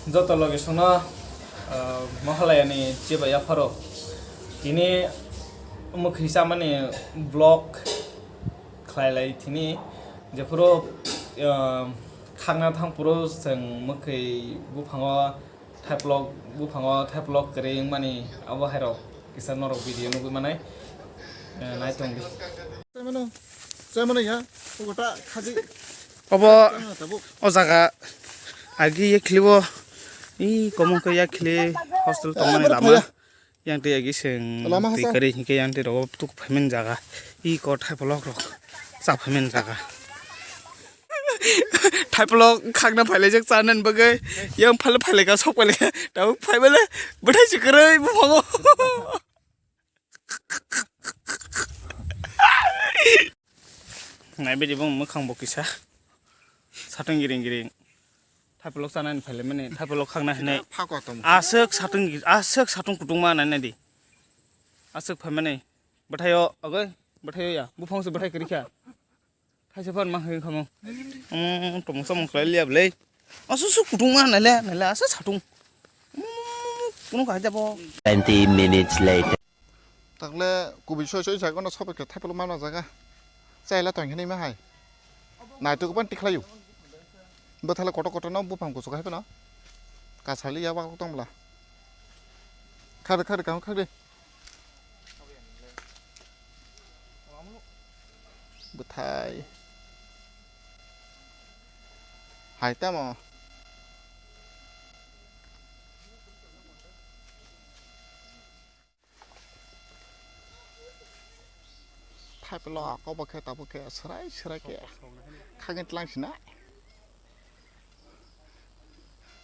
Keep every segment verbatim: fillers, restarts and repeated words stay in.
Joto logisongno, ah, Mahalaya ni jeba yapharo tini mwkhwi chamani vlog khlai lai tini, jephuru, ah, khakna thang phuru chwng mwkhwi buphango thaiplok, buphango thaiplok kwrwi wngmani abo hairok kisa norok video nugwi manai, ah, nai tongdi. Chaimano, chaimano ya, ogo ta khaji. Obo, ah, tabuk. O jaga agi ye khlibo, i komon khe ya khli hostel tongmani lama. Yang tei agi seng lama tei hasa. Kari hingke yang tei rogo tuk phaimani jaga. I ko thaiplok rok cha phaimani jaga. Thaiplok khakna phailaijak chanani bagwi. Yang phale phailaika sok phailaika. Tabuk phaibale bwthai si kwrwi buphango. Naibidi bong mwkhang bo kisa. Satung giring giring. Thaiplok chanani phailaimani, thaiplok khakna hinwi. Phako tong. Aswk satung, aswk satung kutungma nainadi. Aswk phaimani. Bwthaio, agoi, bwthaio ya. Buphang se bwthai kwrwi kha. Thaisa phan ma hwn khamo. Um, tongmung samung khlai liya bwlai. Asu su kutung ma nai le, nai le, asu satung. Um, kuno kahai jabo. Twenty minutes later. Takle kubui soi soi jaga no sobai khe thaiplok ma no jaga. Chaila tong hinwi ma hai. Naitok ban tikhlayu. Bwthala kotor kotor no buphang kuchuk hai phano. Kasali ya wak tong bla. Khade khade kaham khade. Bwthai. Hai tamo. Thaiplok, obo khe, tabuk khe, swrai, swrai khe. Khagin tlang sina.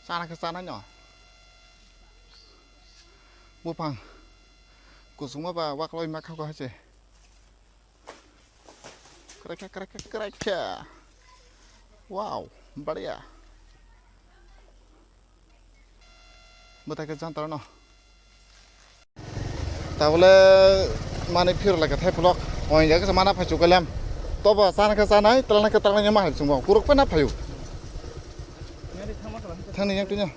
Chana khe chana no. Buphang. Kusuma ba wakloi ma khako hache. Krekha, krekha, krekha. Wow, बढ़िया. Bwthai khe jantara no. Tabole mani phir lage thaiplok. Oin jagase mana phai chukalem. Tobo chana khe chanai, talna khe talna ma hai chungo. Kuruk pe na phayu. Thani yang tunya.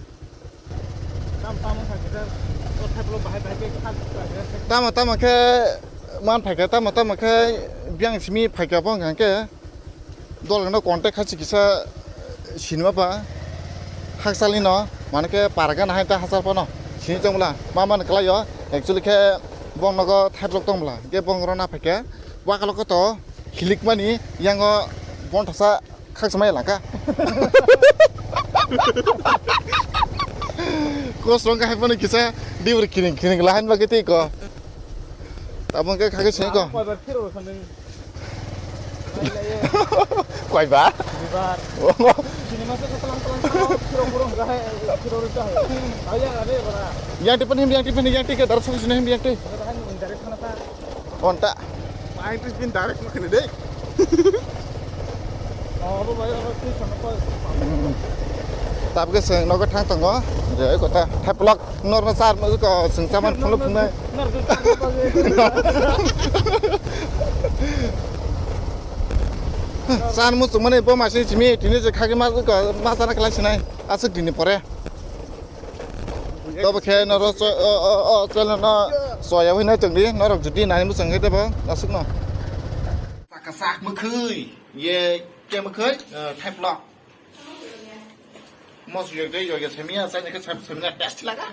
Tamo tamo khe man phaikha, tamo tamo khe biang simi phaikha bo hwnkha khe. Dol no contact khachi kisa sinima pa haksalni no, mane khe parga na hai ta hachal pano sini chongla ma man kalaio. Actually khe bong nogo thaiplok tongla, ge bong rona phaikhe wakalo koto hilikmani yango bon thasa khaksa mai laka. Kosong ka hai pano kisa dibur kiring kiring lahan bagwi tei ko. Tabung khe khagwi sini ko. Koi ba? Duibar. Cinema se tlang tlang tlang, kiro kuro hingga hai, kiro rita hai. Ayo, ada ya, bara. Yang tipe nih, yang tipe nih, yang tipe darah sini, yang tipe. Ada hai, indirect sana ta. Onta. Pain tu bin direct makan deh. Oh, apa bayar apa sih sana koi. Tapi ke seng nogo thang tongo, je kota thaplok. Norno char ko sing chaman phunuk phunai. Chan muchung mani bo masi simi tini je khagi ma ko ma chana khlai sinai. Aswk dini pore. Tobo khe noro cho o o o channel no soya hwnai tongdi norok jodi nai muchung khe debo aswk no. Kasak mwkhwi ye ke mwkhwi thaplok. Mos yoi dei yoi semia sai ke semia test laga.